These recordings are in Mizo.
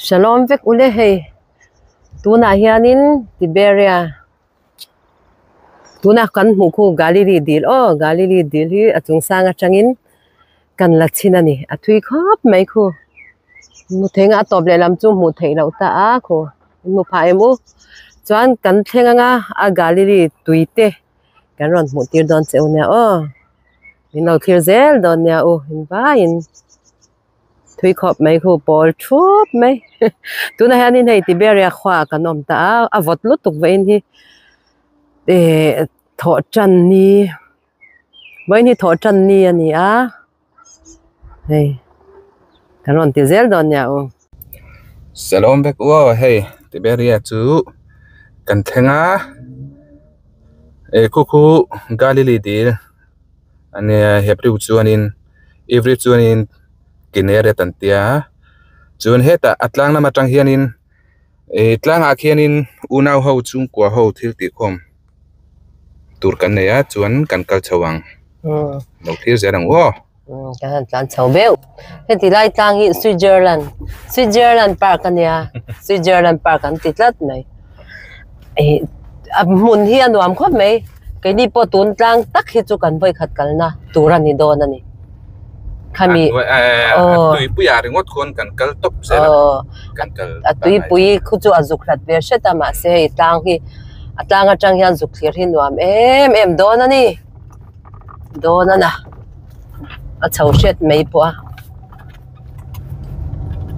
Shalom vek ule hei tunah hianin Tiberia tuna kan hmuh khu Galilee dil aw Galilee dil hi a chung sang atangin kan la chhin a ni a thui khawp mai khu hmu thei nga a tawp leh lam chu hmuh theih loh ta a khu hmu phah em u chuan kan thleng anga a Galilee tui te kan rawn hmuh tir dawn che u nia aw min lo thlir zel dawn nia u engvaiin. Thui khawp mai khu pawl thup mai tunah hianin hei Tiberia khua kan awm ta a a vawt lutuk vawiin hi eh thawh tan ni vawiin hi thawh tan ni a ni a hei kan rawn ti zel dawn nia u. Salawm vek u aw hei Tiberia chu kan thleng a eh khu khu Galilee dil. Ania Hebrew chuanin Hebrew chuanin Kineret an tia chuan hetah a tlang lam atang hianin ih tlangah khianin unau ho chhungkua ho thil tih khawm tur kan nei a chuan kan kal chho ang lo thlir zel ang u aw. Kan han tlan chho beuh heti lai tlang hi Switzerland Switzerland park ania Switzerland park an ti tlat mai. Ih a hmun hi a nuam khawp mai keini pawh tun tlang tak hi chu kan vawikhat kalna tur a ni dawn a ni khami aw tuipuiah ringawt khawn kan kal tawp zel a kan kal a tuipui khu chu a zuk hlat ve hret a mahse hei tlang hi a tlang atang hian zuk thlir hi nuam em em dawn a ni dawn a na a chho hret mai pawh a.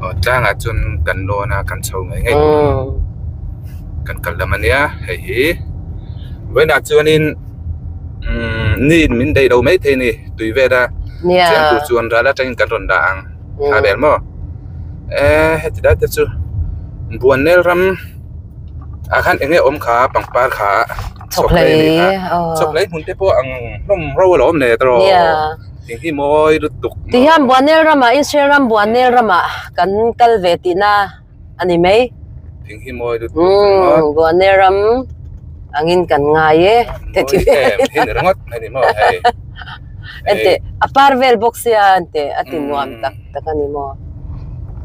Aw tlangah chuan kan lawn a kan chho ngei ngei kan kal lam ania hei hi vawiinah chuanin umm ni in min daih lo maithei a ni tui vel a cheng tur chuan ral atangin kan rawn dah ang tha vel maw eee heti lai te chu Buannel ram ah khan eng nge awm kha pangpar kha chhawkhlei a ni kha chhawkhlei hmun te pawh ang hlawm ro a lo awm leh tawh. Thing hi mawi lutuk maw. Tihian Buanel ramah Israel ram Buanel ramah kan kal ve tihna a ni mai. Thing hi mawi lutuk maw. Umm Buanel ram angin kan ngai e. Mawi em hi ni ringawt a ni maw hei. Ente a par vel bawk sia ente a ti nuam tak tak a ni maw.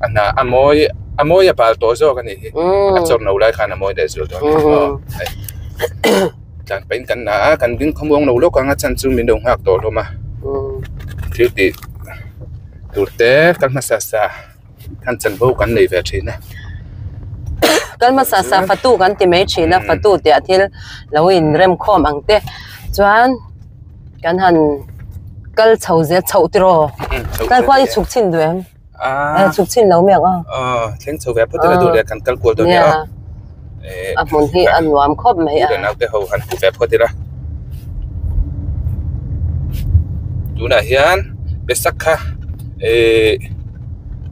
A hna a mawi a mawi a bal tawh zawk a nih hi. A chawr no lai khan a mawi leh zual dawn a ni maw. Tlan pahin kan la a, kan ding khawmuang lo lawk ang a chan chu min lo nghak tawh hlawm a. Thil tih tur te kal hmasa sa khan chanvo kan nei ve thin a. Kal hmasa sa fatu kan ti mai thin a, fatu tih ah thil lo inrem khawm ang te chuan kan han kal chho zel chhoh tiraw kal khuan i chhuk chhin duh em? Chhuk chhin lo mai ang a. Thleng chho ve phawt ila duh leh kan kal kual dawn nia. A hmun hi a nuam khawp mai a. Pu leh naute ho han hmu ve phawt ila. Tunah hian Pesak kha ih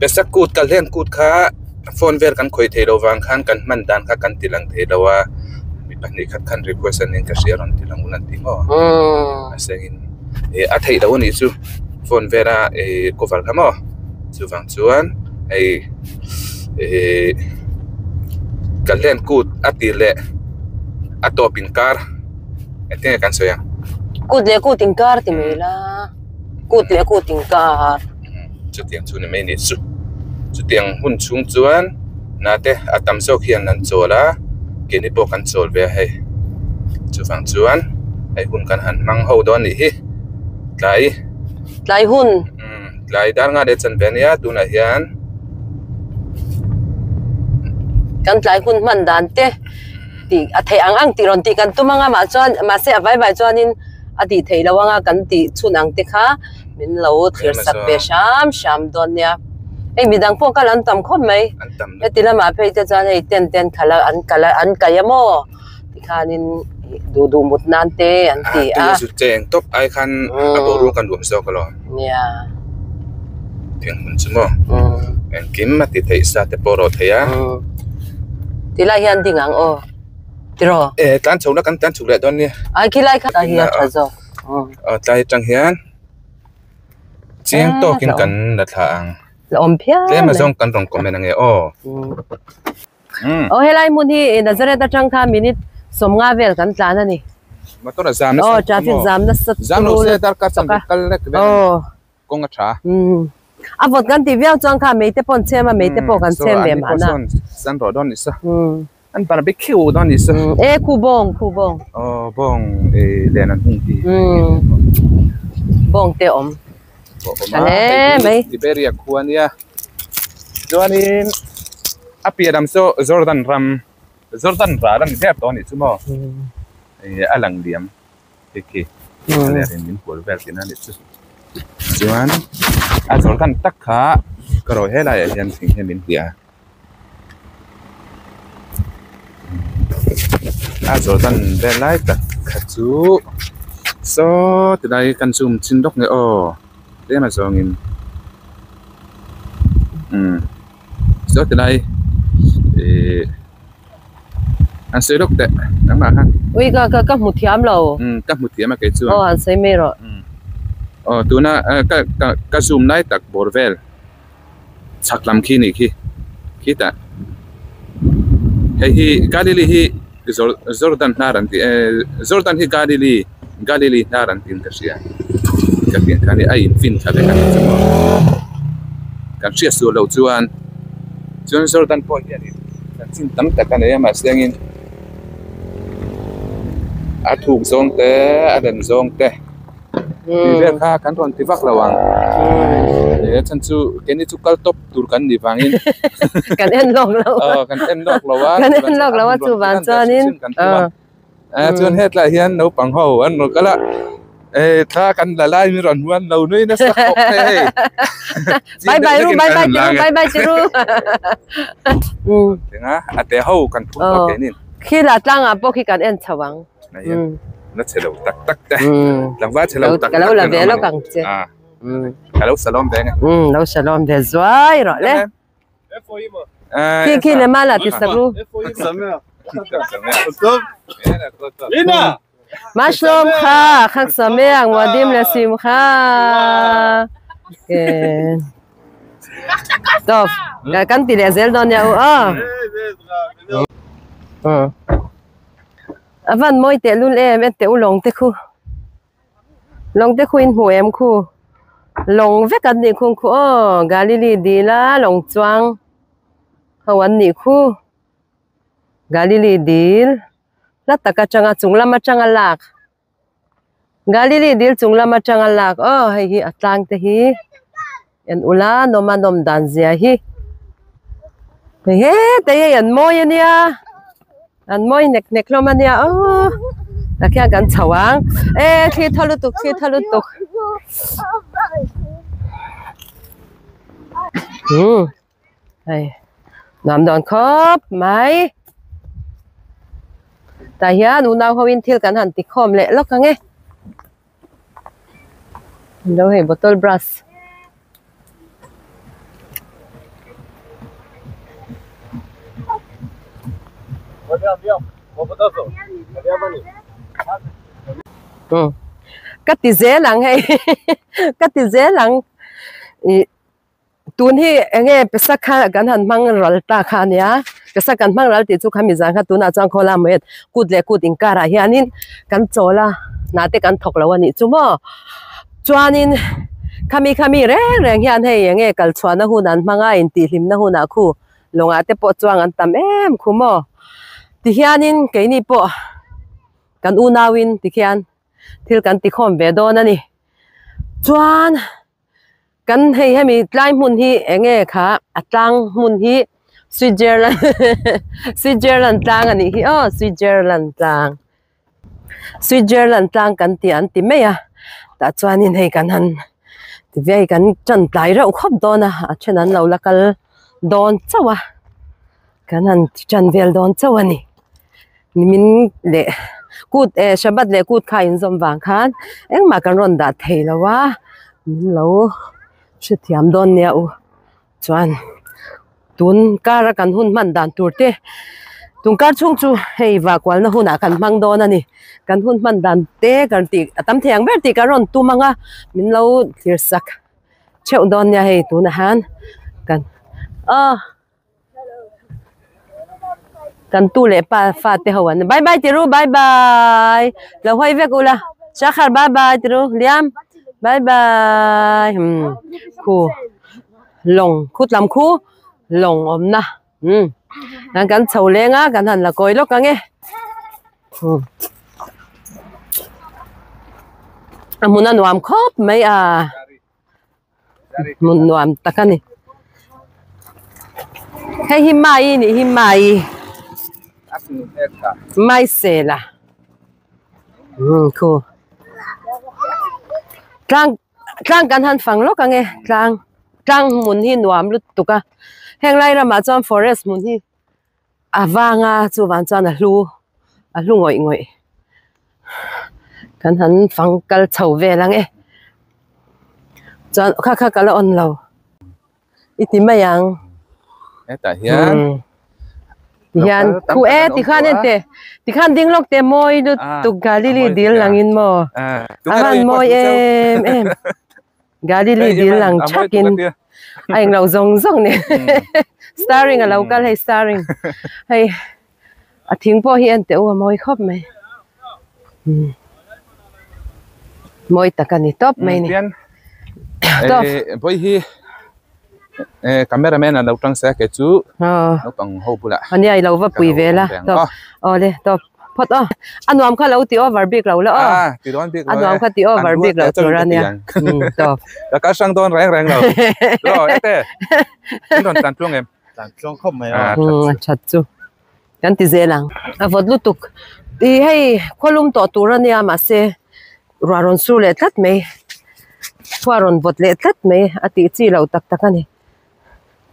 Pesak kut kal hlen kut kha phone vel kan khawih theih loh vang khan kan hman dan kha kan ti lang thei lo a. Mi pahnih khat khan request an eng ka hria rawn ti lang un an ti maw. A sengin ih a theih loh a nih chu. Phone vela ih cover kha maw chuvang chuan hei ih kan hlen kut a tir leh a tawp inkar engtin nge kan sawi ang. Kut leh kut inkar ti mai la kut leh kut inkar. Chutiang chu ni mai ni chu chutiang hun chhung chuan nate a tam zawk hian an chawl a keini pawh kan chawl ve a hei chuvang chuan hei hun kan han hmang ho dawn a nih hi. Tlai. Tlai hun. Umm tlai dar nga leh chan ve ania tunah hian. Kan tlai hun hman dan te tih a theih ang ang tih rawn tih kan tum anga mah chuan mahse a vai vai chuanin a tih theih loh anga kan tih chhun ang te kha min lo thlir sak ve hram hram dawn nia. Hei midang pawh kal an tam khawp mai. Heti lamah phei te chuan hei tent te an khalh a an kalh a an kaih a maw. Tikhanin duh duh mut nan te an ti a. Tui zut cheng tawp ai khan a boruak a nuam zawk alawm. Nia. Thing hmun chu maw. Engkim a ti theih sa te pawh rawh thei a. Tilai hian ding ang aw. Tiraw. E tlan chho na kan tlan chhuk leh dawn nia. Ai khilai kha hi a tha zawk. Aw tlai atang hian chiang tawkin kan la thlah ang. La awm phian. Tlem azawng kan rawn comment ange aw. Aw helai hmun hi Nazareth atang kha minute 50 vel kan tlan a ni. Motor a zam nasa Aw traffic zam nasa Zam lo se darkar cham kal lek vel a ni. Kawng a tha. A vawt kan tih viau chuan kha mei te pawh an chhem a, mei te pawh kan chhem ve mahna. Saw an rawh dawn ni saw. An barbecue dawn ni saw. E khu bawng, khu bawng. Aw bawng e len an hung hi. Bawng te awm. Awm a, hei hi Tiberia khua ania. Chuanin a piah lam saw Jordan ram, Jordan ral a ni der tawh a nih chu maw? A lang liam. Khi khi a ler in min hual vel tihna a nih chu. Chuan a Jordan tak kha ka rawi helai ah hian thing hian min hliah a. A Jordan vel lai tak kha chu saw tilai kan zoom chin lawk nge aw tlem a zawngin umm saw tilai ihh an sawi lawk teh nangmah khan. Ui ka ka ka hmu thiam lo. Umm ka hmu thiam a kei chuan. Aw an sawi mai rawh. Aw tuna ka ka zoom lai tak bawr vel. Chhak lam khi nih khi khitah hei hi Galilee hi Jordan hnar an tih eh Jordan hi Galilee Galilee hnar an tiin ka hria ka tih ang khan a in fin thla vek a ni chu maw kan hriat sual loh chuan chuan Jordan pawh hianin chanchin tam tak a nei a mahse angin a thuk zawng te a len zawng te. Tih vel kha kan rawn ti vak lo ang. E chhan chu keini chu kal tawp tur kan nih vangin. Kan en lawk lo. Aw kan en lawk lo a. Kan en lawk lo a chu vang chuanin. A chuan hetlai hian naupang ho an rawn kal a. E thla kan la lai mi rawn huan lo nui nasa khawp mai hei. Bye bye ru bye bye tiru bye bye tiru. Tinga a te ho kan phur tawh keinin. Khi la tlangah pawh khi kan en chho ang. Na chhe lo tak tak te tlangval chhe lo tak tak lo la ve lawk ang che ka lo salawm ve nge lo salawm ve zuai rawh le khi khi le mala ti sak ru ma shlomcha chag sameach moadim lesimcha tawp kan ti leh zel dawn nia u aw A van mawi teh lul em en teh u lawng te khu lawng te khu in hmu em khu lawng vek an nih khung khu aw Galilee dil a lawng chuang ho an nih khu Galilee dil hla tak atanga chung lam atanga lak Galilee dil chung lam atanga lak aw hei hi a tlang te hi en ula nawm a nawm dan zia hi hei hetah hi an mawi ania an mawi nek nek hlawm ania aw tah khian kan chho ang e thli thaw lutuk thli thaw lutuk umm hei nuam dawn khawp mai tah hian unau ho in thil kan han ti khawm leh lawk ang e lo hei bottle brush ka ti zel ang hei ka ti zel ang ih. Tun hi eng nge Pesach kha kan han hmang ral ta kha a nia, Pesach kan hmang ral tih chu kha mi zan kha tunah chuan khaw lamah hian kut leh kut inkarah hianin kan chawl a, hna te kan thawk lo a nih chu maw. Chuanin khami khami reng reng hian hei eng nge kal chhuahna hun an hmang a, intihhlimna hunah khu lawngah te pawh chuang an tam em khu maw. Tihianin keini pawh kan unauin tikhian thil kan tikhawm ve dawn a ni. Chuan. Kan hei hemi tlai hmun hi eng nge kha a tlang hmun hi Switzerland Switzerland tlang a nih hi aw Switzerland tlang Switzerland tlang kan tih an ti mai a tah chuanin hei kan han ti ve kan tan tlai reuh khawp dawn a a then an lo la kal dawn chauh a kan han ti tan vel dawn chauh a ni. Nimin leh kut eh Shabbat leh kut kha inzawm vang khan engmah kan rawn dah thei lo a min lo hrethiam dawn nia u chuan tun kar a kan hun hman dan tur te tun kar chhung chu hei vakualna hunah kan hmang dawn a ni kan hun hman dan te kan tih a tam thei ang ber tih kan rawn tum ang a min lo thlir sak theuh dawn nia hei tunah hian kan aw. Kan tu leh pa fa te ho an bye bye tiru bye bye lo hawi vek ula Shakhar bye bye tiru Liam bye bye umm khu. Lawng khut lam khu lawng awmna umm kan kan chho leng a kan han la kawi lawk ang e umm a hmun a nuam khawp mai a hmun nuam tak a ni hei hi mai nih hi mai mai sel a umm khu tlang. Tlang kan han fang lawk ang e tlang tlang hmun hi nuam lutuk a heng lai ramah chuan forest hmun hi a vang a chuvang chuan a hlu a hlu ngawih ngawih kan han fang kal chho vel ang e chuan kha kha ka la on lo i ti mai ang. Hetah hian Tihian thu e tikhan en teh tikhan ding lawk teh mawi lutuk Galili dil langin maw a van mawi em em Galili dil lang thakin a englo zawng zawng nen starring a lo kal hei starring hei a thing pawh hi en teh u a mawi khawp mai mawi tak a ni tawp mai ni tawp Cameraman a lo tang se ke chu naupang ho bulah ania i lo va pui ve la tawp awle tawp phawt aw a nuam kha lo ti over bik lo la aw ti dawn bik lo a nuam kha ti over bik lo tur ania tawp ka kal hrang dawn reng reng lo aw ete in rawn tlan tluang em tlan tluang khawp mai aw a that chu kan ti zel ang a vawt lutuk ih hei khawlum tawh tur ania mahse Ruah rawn sur leh tlat mai khua rawn vawt leh tlat mai a tih chi loh tak tak a ni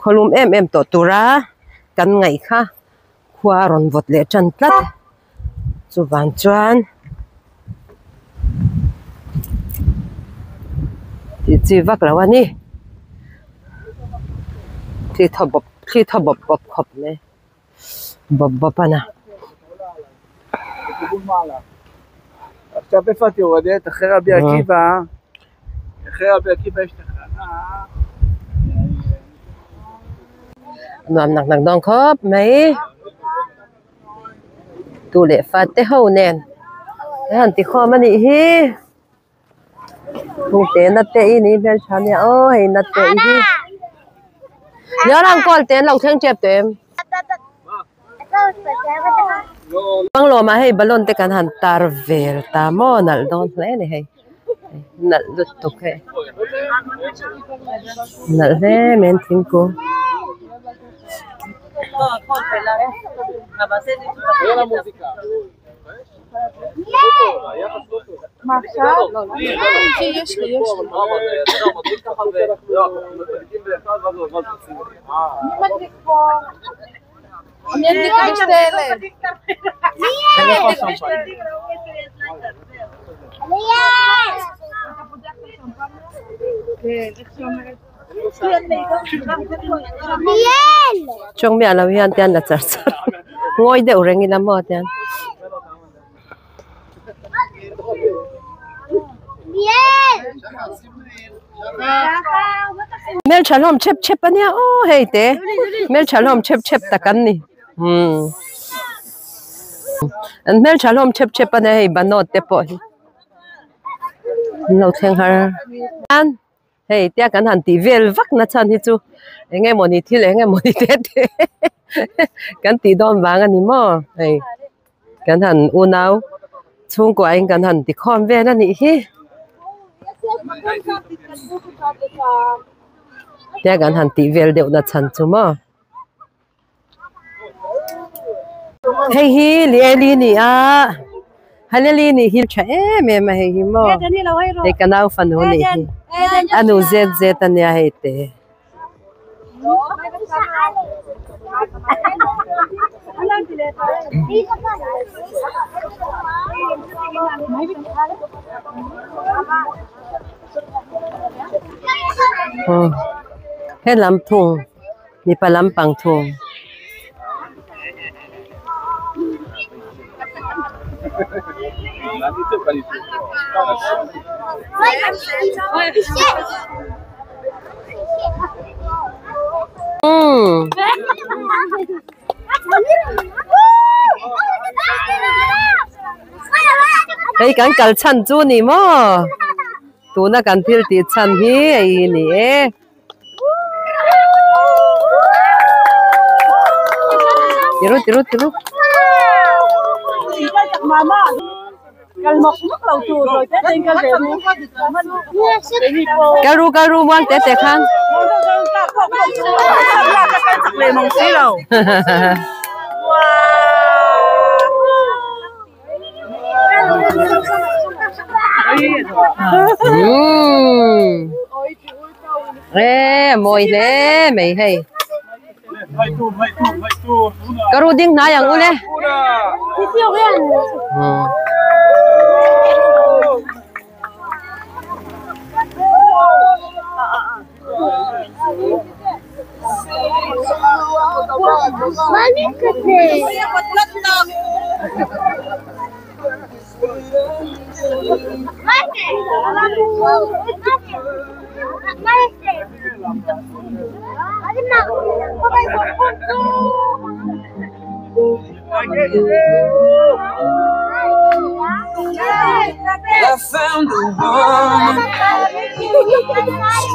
khawlum em em tawh tura kan ngaih kha khua rawn vawt leh tan tlat chuvang chuan tih chi vak lo a ni thli thaw bawp thli thaw bawp bawp khawp mai. Bawp bawp a na. Nuam nak nak dawn khawp mai. Tu leh fa te ho nen an han ti khawm a nih hi. Hungte na te i ni hmeltha nia aw hei na te i hi Liarang kawl te an lo thleng tep tawh em Banglawm ah hei balloon te kan han tar vel ta maw nalh dawn hle a ni hei nalh lutuk hei nalh hle mai an thingkung. Chawng miah lo hian tian la char char ngawi deuh reng ila maw tian. Hmeltha hlawm chep chep ania aw hei te hmeltha hlawm chep chep tak an ni umm an hmeltha hlawm chep chep ania hei banawt te pawh hi an lo thleng har hei tia kan han tih vel vak na chhan hi chu eng emawni thil eng emawni te te kan tih dawn vang a ni maw hei kan han unau chhungkua in kan han ti khawm vel a nih hi tia kan han tih vel deuh na chhan chu maw. Hei hi Lieli a ni a Haleli nih hi tha em em a hei hi maw hei ka nau fanu nih hi a nu zet zet a nia hei te. Helam thung. Mipa lampang thung. Umm. Hei kan kal chhan chu ni maw? Tuna kan thil tih chhan hi hei hi ni e. Tiru tiru tiru. Karu karu muang te te khan. Ê mồi thế mày hay. Karu ding na yang ule. I found a woman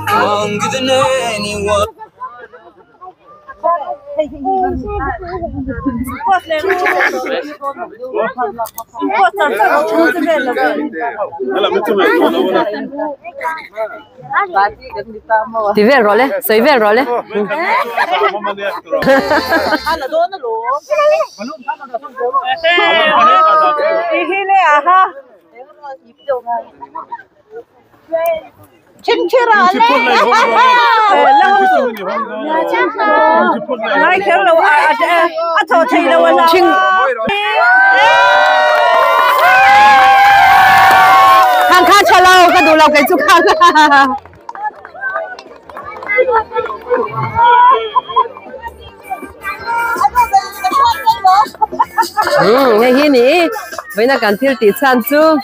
stronger than anyone. Ti vel rồi le, sei vel rồi le. Khang khang cho lâu, cái đủ lâu cái chú khang. Nghe hi nè, với nó cần thiếu tỷ san chú.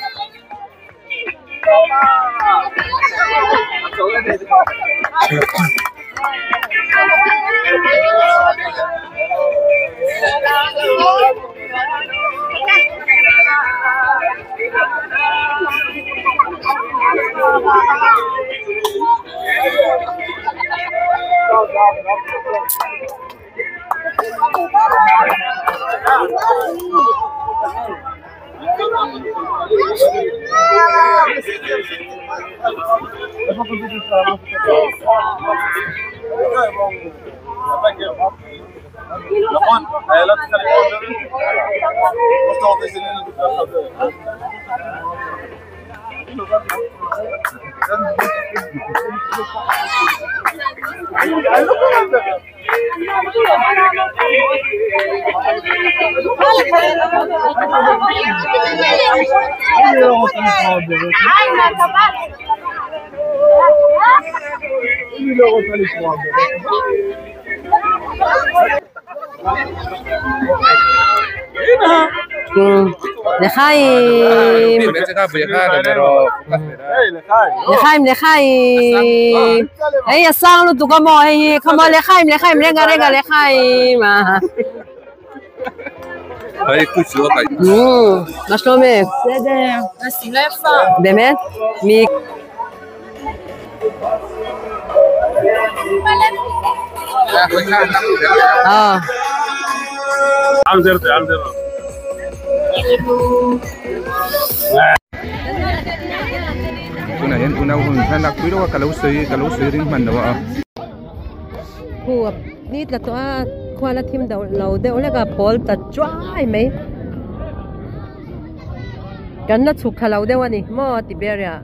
לחיים. לחיים, לחיים. היי, אסרנו תוגמו, היי, כמו לחיים, לחיים, רגע, רגע, לחיים. מה שלומך? בסדר. נשים לב. באמת? מי... Tuna yan una hun than lak pui lo ka lo soi ring man lo a khu nit la to a khwa la thim dau lo deuh leka pawl ta chuai mai kan la chhuk thla lo deuh ani maw Tiberia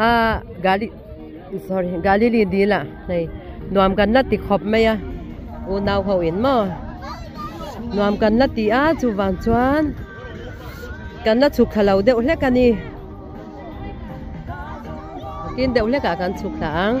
a gali sorry Galili dila nei nuam kan la ti khop mai a u nau ho in maw nuam kan la ti a chu wang chuan kan la chhuk thla lo deuh hlek ani tin deuh hlek ah kan chhuk thla ang.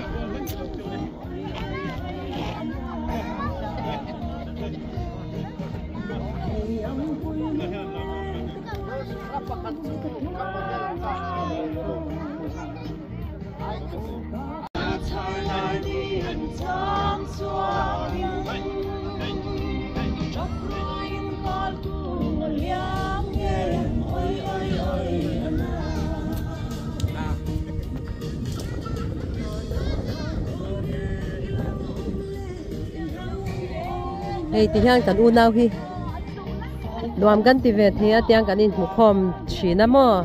Hei ti hian kan u nau hi Nuam kan ti ve thei a tiang kan inhmu khawm thin a maw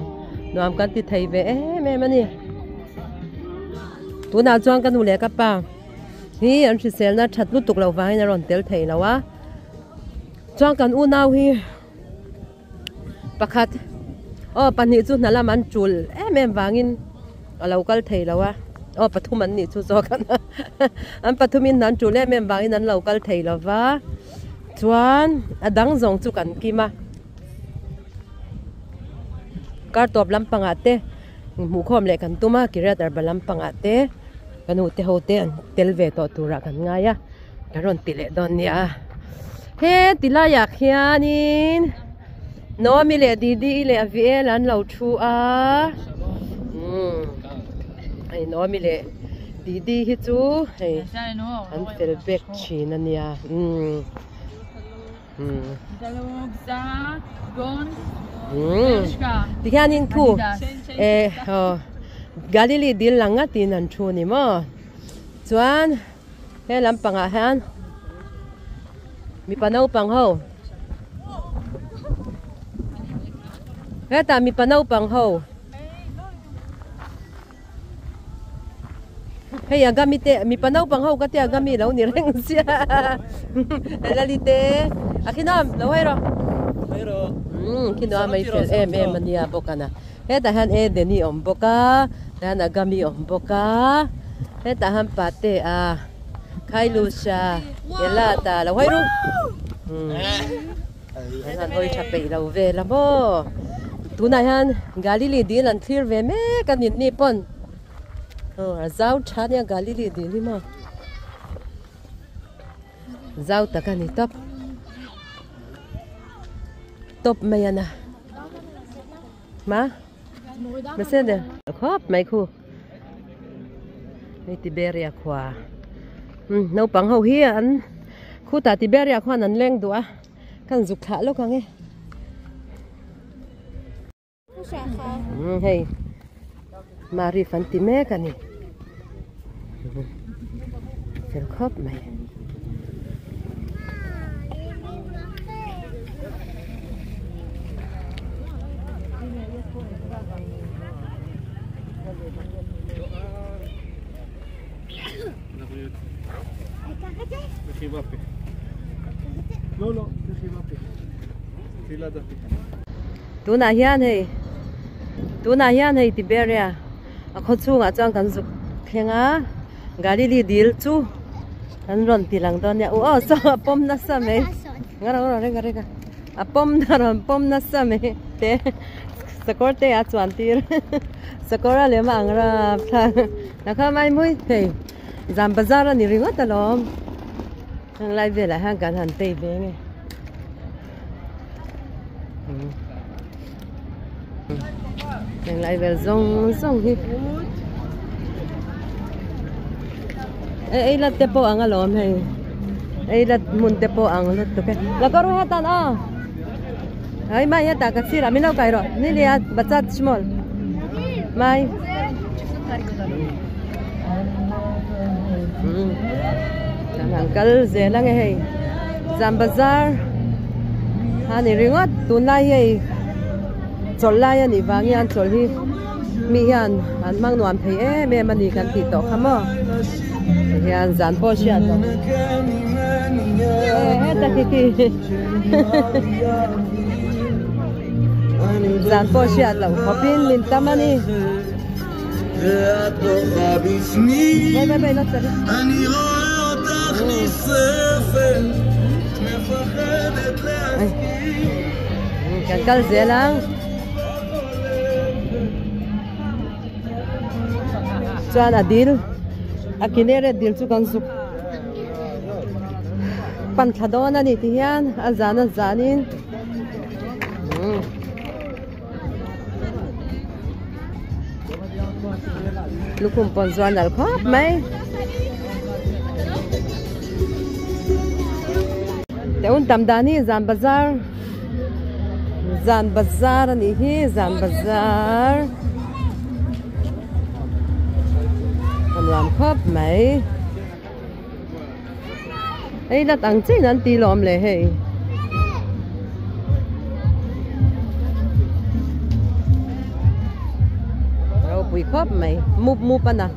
nuam kan ti thei ve em em a ni. Tunah chuan ka nu leh ka pa hi an hriselna that lutuk loh vangin a rawn tel thei lo a chuan kan unau hi pakhat aw pahnih chu hna lam an tul em em vangin a lo kal thei lo a aw pathum an nih chu zawk a an pathumin hna an tul em em vangin an lo kal thei lo va chuan a dang zawng chu kan kim a kar tawp lampangah te hmuhkhawm leh kan tum a Kiryat Arba lampangah te ka nu te ho te an tel ve tawh turah kan ngai a. Ka rawn ti leh dawn nia. He ti laiah khianin Naomi leh Didi leh Aviel an lo thu a. Umm hei Naomi leh Didi hi chu hei an fel bek thin a nia. Umm umm umm tikhianin khu eh aw Galili dil lang ngatin an thu a ni maw chuan. He lampangah hian mipa naupang ho hetah mipa naupang ho hei agami te mipa naupang ho ka tia agami lo ni reng sia lali te a khinam lo hawi rawh umm khinua mai fel em em ania bawk ana. Hetah hian Edeni a awm bawk a tihian Agami a awm bawk a hetah hian Pate a Khailusha Elata lo hawi ru umm an hawi tha peih lo vel a maw tunah hian Galili dil an thlir ve mek a nitni pawn aw a zau tha ania Galili dil hi maw zau tak a ni tawp tawp mai a na. Ma Mercedes khawp mai khu hei Tiberia khua umm naupang ho hi an khutah Tiberia khuan an leng duh a ka han zuk thlah lawk ang e umm hei Marif an ti mek a ni fel khawp mai. Tunah hian hei tunah hian hei Tiberia a khaw chhungah chuan kan zuk thleng a Galili dil chu an rawn ti lang dawn nia u aw saw a pawm nasa mai nga rawh rawh reng a reng a a pawm na rawn pawm nasa mai te sakawr te a chuan tir sakawr a lem a ang rap thlak la kha mai mawi thei zan bazar a ni ringawt alawm heng lai velah hian kan han tei ve nge. Heng lai vel zawng zawng hi e ei lat te pawh ang alawm hei ei lat hmun te pawh ang lutuk e la kawr hetan aw ai mai hetah ka sirah min lo kai rawh ni lia bachat small mai kan han kal zel ange hei zan bazar a ni ringawt tunlai hei chawlh lai a nih vang hian chawlh hi mi hian an hmang nuam thei em em a ni kan tih tawh kha maw tihian zan pawh hriat loh heta khi khi zan pawh hriat loh khawpin min tam a ni. Kan kal zel ang chuan a dil a kineret dil chu kan zuk pan thla dawn a ni ti hian a zan a zanin Lukhum pawn zuar nalh khawp mai. Teun tam dan hi zan bazar zan bazar a nih hi zan bazar a nuam khawp mai. Ei lat ang chiin an ti lawm le hei. khawp mai mup mup a na.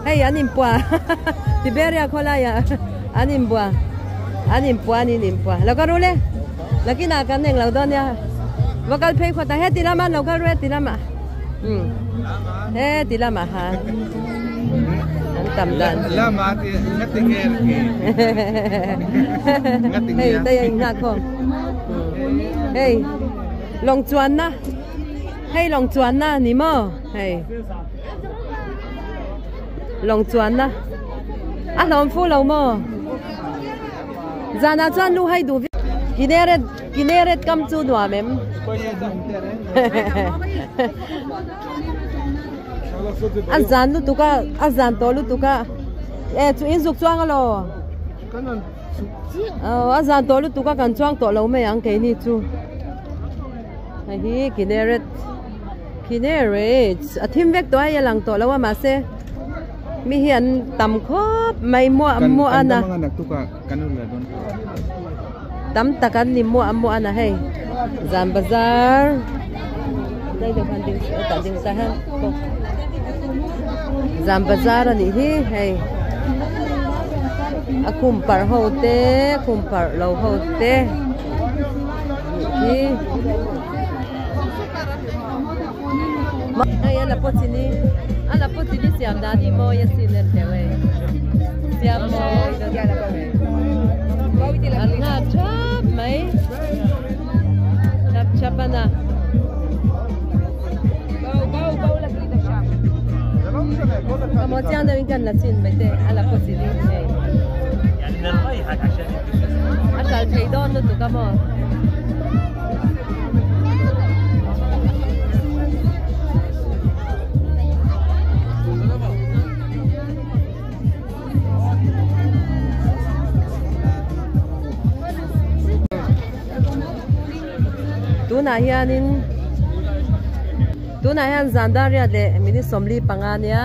Hei an inpuah Tiberia khawlaiah an inbuah an inpuah an inpuah lo kal ru le nakinah kan eng lo dawn nia va kal phei khawt ang heti lamah lo kal ru heti lamah umm heti lamah ha an tam dan hei hei a inghak khawm hei lawng chuanna. Hei lawng chuanna a ni maw hei lawng chuanna a hlawm fu lo maw zanah chuan lu hai duh viau Kineret Kineret kam chu nuam em a zan lutuk a a zan tawh lutuk a e chu in zuk chuang alaw aw a zan tawh lutuk a kan chuang tawh lo mai ang keini chu. Hei hi Kineret Kineret a thim vek tawh a hei a lang tawh lo a mahse mi hi an tam khawp mai muah muah a na tam tak an ni muah muah a na hei zan bazar zan bazar a nih hi hei a khum parh ho te khum parh lo ho te. Hei a la pawh chini a la pawh chini siam dan hi mawi a sin en teuh e siam mawi an nghak thap mai thap thap a na. Ka maw chiang deuhin kan la chin mai te a la pawh chini hei a hral thei dawn lutuk a maw. Tunah hianin tunah hian zan dar riat leh minute sawmli panga nia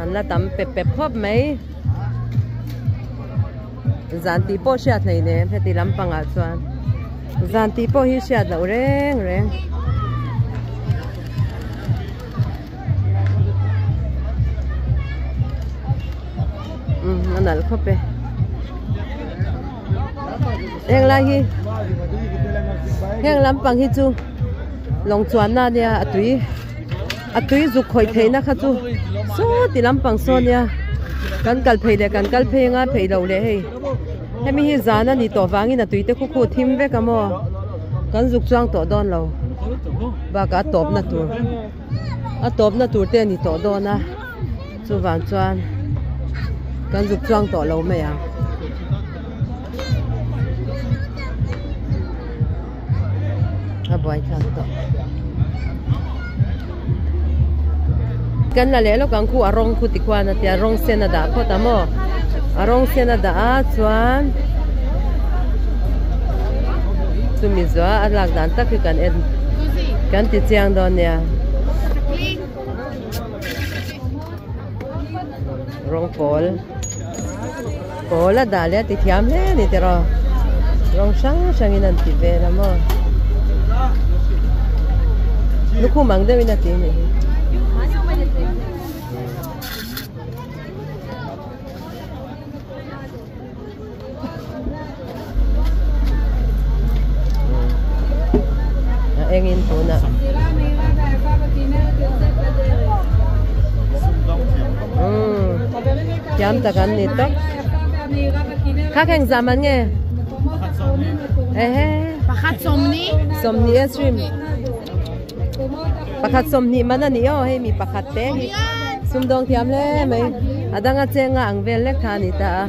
an la tam pep pep khawp mai zan tih pawh hriat hleinem heti lampangah chuan zan tih pawh hi hriat loh reng reng. A nalh khawp e heng lai hi heng lampang hi chu lawng chuanna ania a tui a tui zuk khawih theihna kha chu saw ti lampang saw ania kan kal phei leh kan kal phei anga phei loh leh hei hemi hi zan a ni tawh vangin a tui te khu khu thim vek a maw kan zuk chuang tawh dawn lo bakah a tawpna tur. A tawpna tur te a ni tawh dawn a chuvang chuan kan zuk chuang tawh lo mai ang. A buai thlak tawh. Kan la leh lawk ang khu a rawng khu tikhuan a tia rawng sen a dah phawt a maw a rawng sen a dah a chuan chumi zuah a lak dan tak hi kan en. Kan ti chiang dawn nia. Rawng pawl. Pawl a dah leh a ti thiam hle a ni tiraw. Rawng hrang hrangin an ti vel a maw. Lukhum ang deuhin a ti a nih hi. A engin tunah thiam tak an ni tawp kha kheng zam an nge ehe Pakhat sawmni sawmni a stream pakhat sawmhnih man a ni aw hei mi pakhat te hi sumdawng thiam hle mai a danga chenga ang vel lek kha a ni ta a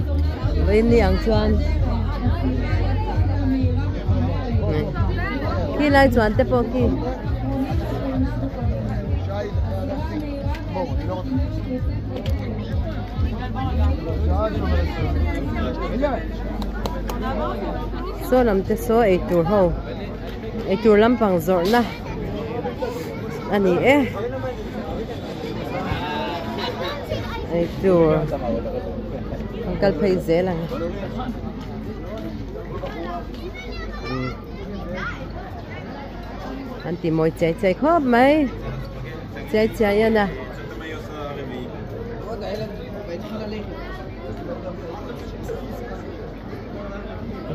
vawiin ni ang chuan khi lai chuan te pawh khi saw lam te saw eitur ho. Eitur lampang zawrhna a ni e eitur an kal phei zel ang. An ti mawi chiai chiai khawp mai chiai chiai a na.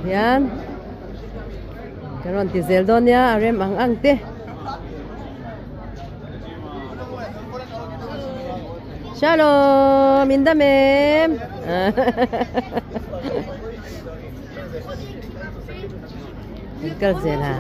Hian ka rawn ti zel dawn nia a rem ang ang te. Shalom in dam em in kal zel a.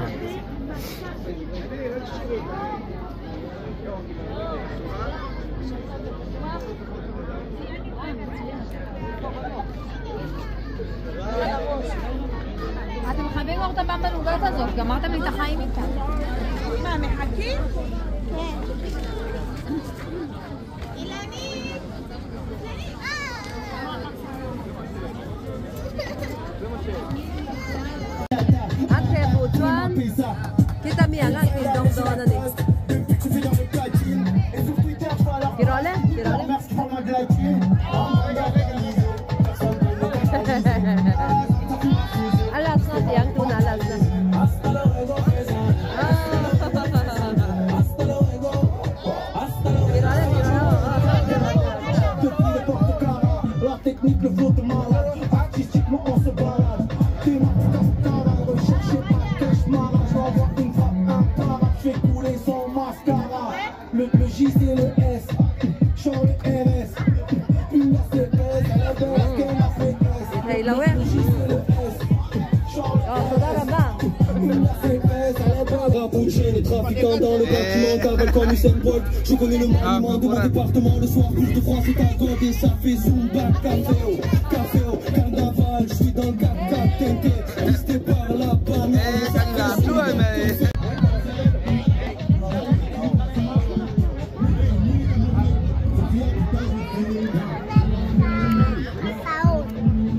An theh buh chuan khita mi ang a tih dawng dawn a ni. Ti rawh le, ti rawh le. A last na ti ang tunah a last na. Thei lo e.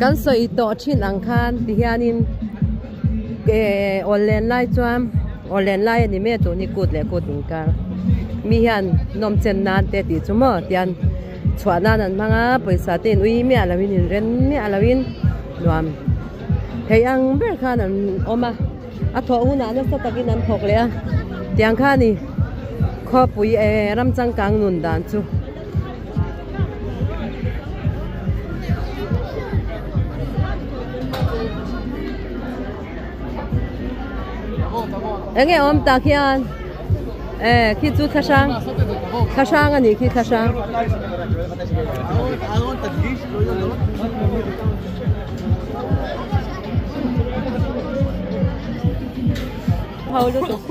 Kan sawi tawh thin ang khan ti hianin eh awllen lai chuan awllen lai a ni mai a tun hi kut leh kut inkar mi hian nawm chen nan te tih chu maw tian chhuah nan an hmang a pawisa te in ui miah lo in inren miah lo in nuam thei ang ber khan an awm a a thawh hunah nasa takin an thawk leh a tiang kha a ni khawpui eh ram changkang nun dan chu. Enge awm tak hian eh khi chu thla hrang thla hrang a nih khi thla hrang. Ho lutuk.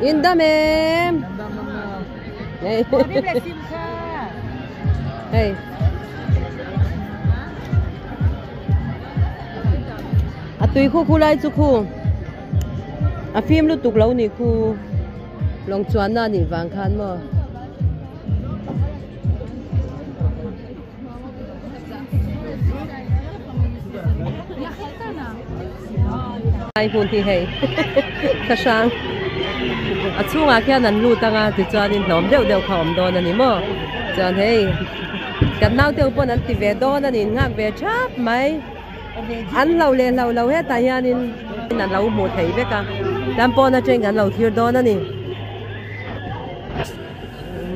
In dam em. Hey. Hey. A tui khu khu lai chu khu. A phim lutuk lo ni khu. Long chuan na ni vang khan maw. Ai hun hi hei ka hrang a chhungah khian an lut anga tichuanin hlawm deuh deuh kha awm dawn a ni maw chuan hei kan naute ho pawn an ti ve dawn a ni nghak ve thap mai an hlo leh hlo lo hetah hianin an lo hmuh theih vek a chuan pawn atangin kan lo thlir dawn a ni.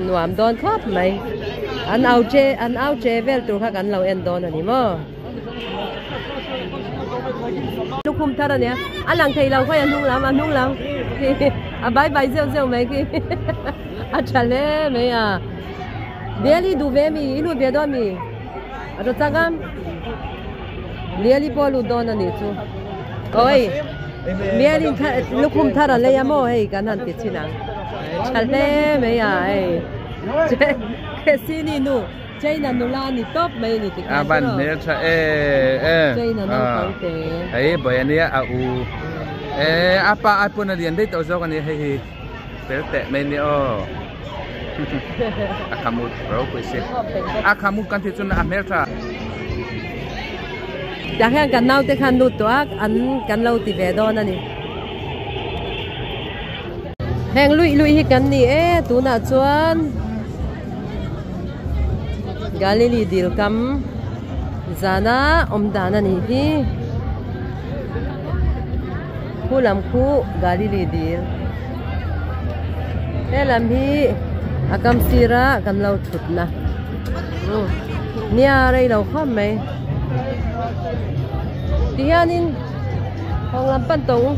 Nuam dawn khawp mai. An au che an au che vel tur kha kan lo en dawn a ni maw. Lukhum thar a nia. A lang thei lo khawi a hnung lam a hnung lam a bai bai zeuh zeuh mai khi a tha hle mai a. Biali duh ve mi i lut ve dawn mi a rawt chak a. Biali pawh a lut dawn a nih chu. Awi Biali lukhum thar a lei a maw hei kan han ti chhin ang. Tha hle mai a hei Khesini nu China nula ni tawp mai ni tikhan A ban hmel tha e e China naupang te hei bawi ania a u e a pa ai pawn a lian daih tawh zawk a ni hei hi fel teh mai nia aw a khamut ropui si a khamut kan tih chuan a hmel tha. Tah hian kan naute khan lut tawh a an kan lo ti ve dawn a ni. Heng luih luih hi kan ni e tunah chuan. Galili dil kam zana awm dan a nih hi khu lam khu Galili dil he lam hi a kam sira kan lo thut na nia rei lo khawp mai ti hianin hawng lam pan tawng.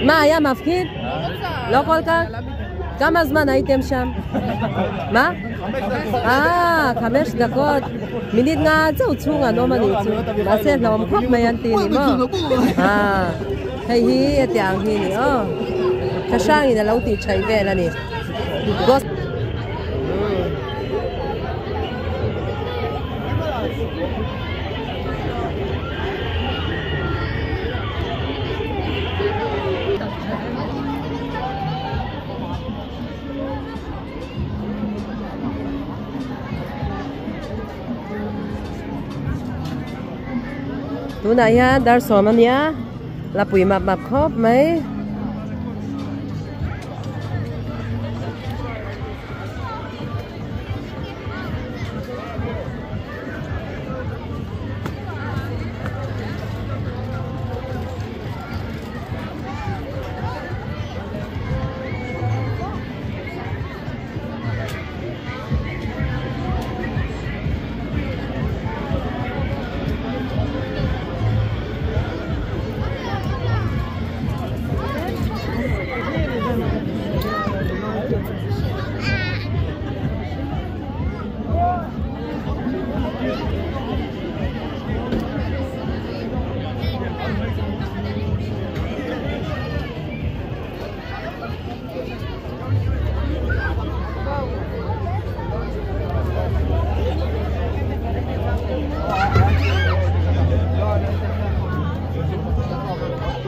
מה היה מפחיד? לא כל כך? כמה זמן הייתם שם? מה? 5 דקות. Minute nga chau chunga no mani chu. Ma se lom khop mai an ti ni mo. Hei hi atiang hi ni o. Ka sang in lo ti chai vel ani. Tunah hian dar sawm ania la pui map map khawp mai.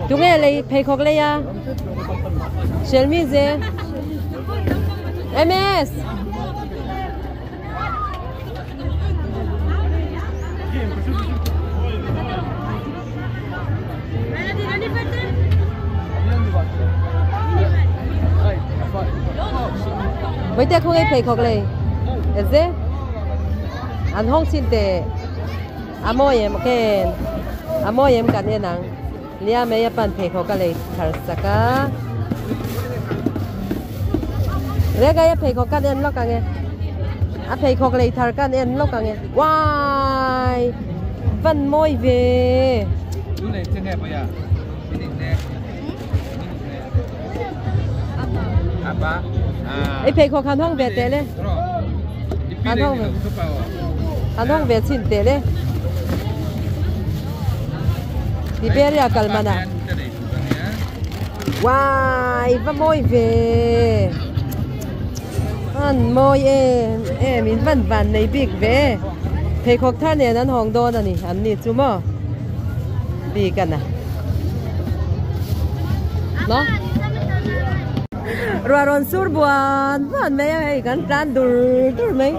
Tunge lei pheikhawk lei a shelmi ze ms mấy te khung ei pheikhawk lei ze an hong chin te amo em ken amo em kan enang nia mei a pan pheikhawk a lei thar saka rega a pheikhawk kan en lawk ang e a pheikhawk lei thar kan en lawk ang e wai van mawi ve ei pheikhawk han hawng ve teh le han hawng ve chin teh le Tiberia kalmana. Wai, va moi ve. An moi em, em in van van nei big ve. Pheikhawk thar nen an hawng dawn ani, an ni chu maw. Big ana. No? Ruaron sur buan, buan mai hei kan tlan dur dur mai.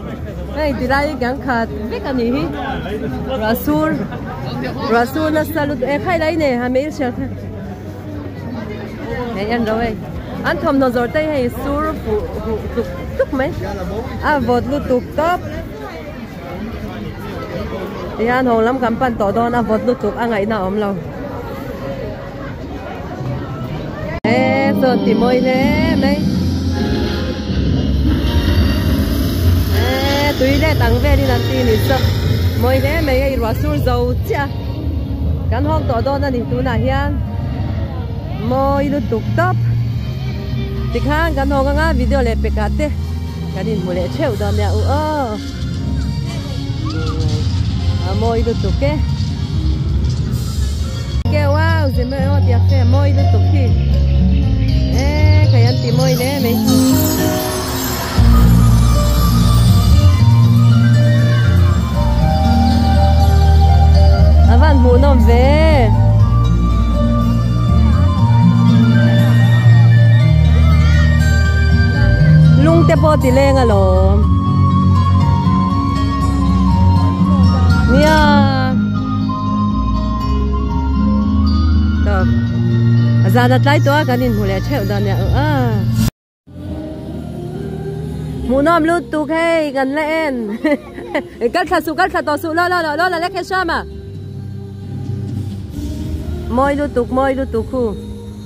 Hei tilai kan khat vek ani hi. Ruasur Ruasur na salut e khai lai ne ha mail share kha. Hei an ro hei. An thom no zor te hei sur fu tuk tuk mai. A vot lu tuk top. Tihan hong lam kan pan to don a vot lu tuk a ngai na om lo. E so ti moi le mai. E tui le tang ve ni nan ti ni so. Mawi hle mai a i ruah sur zo chiah a kan hawk tawh dawn a ni tunah hian mawi lutuk tawp tikhan kan hawk anga video leh pek ah te kan inhmu leh theuh dawn nia u aw a mawi lutuk e ke wow zeme aw tia fe mawi lutuk hi e khai an ti mawi hle mai. A van hmuh nawm ve. Lung te pawh ti leng alawm. Nia. Tawp. A zan a tlai tawh a kan inhmu leh theuh dawn nia. Hmuhnawm lutuk hei kan la en kal thla suh kal thla tawh suh lo lo lo lo la khe hram a mawi lutuk mawi lutuk hu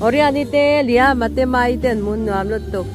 Oriani te Liama te Mai te an hmun nuam lutuk.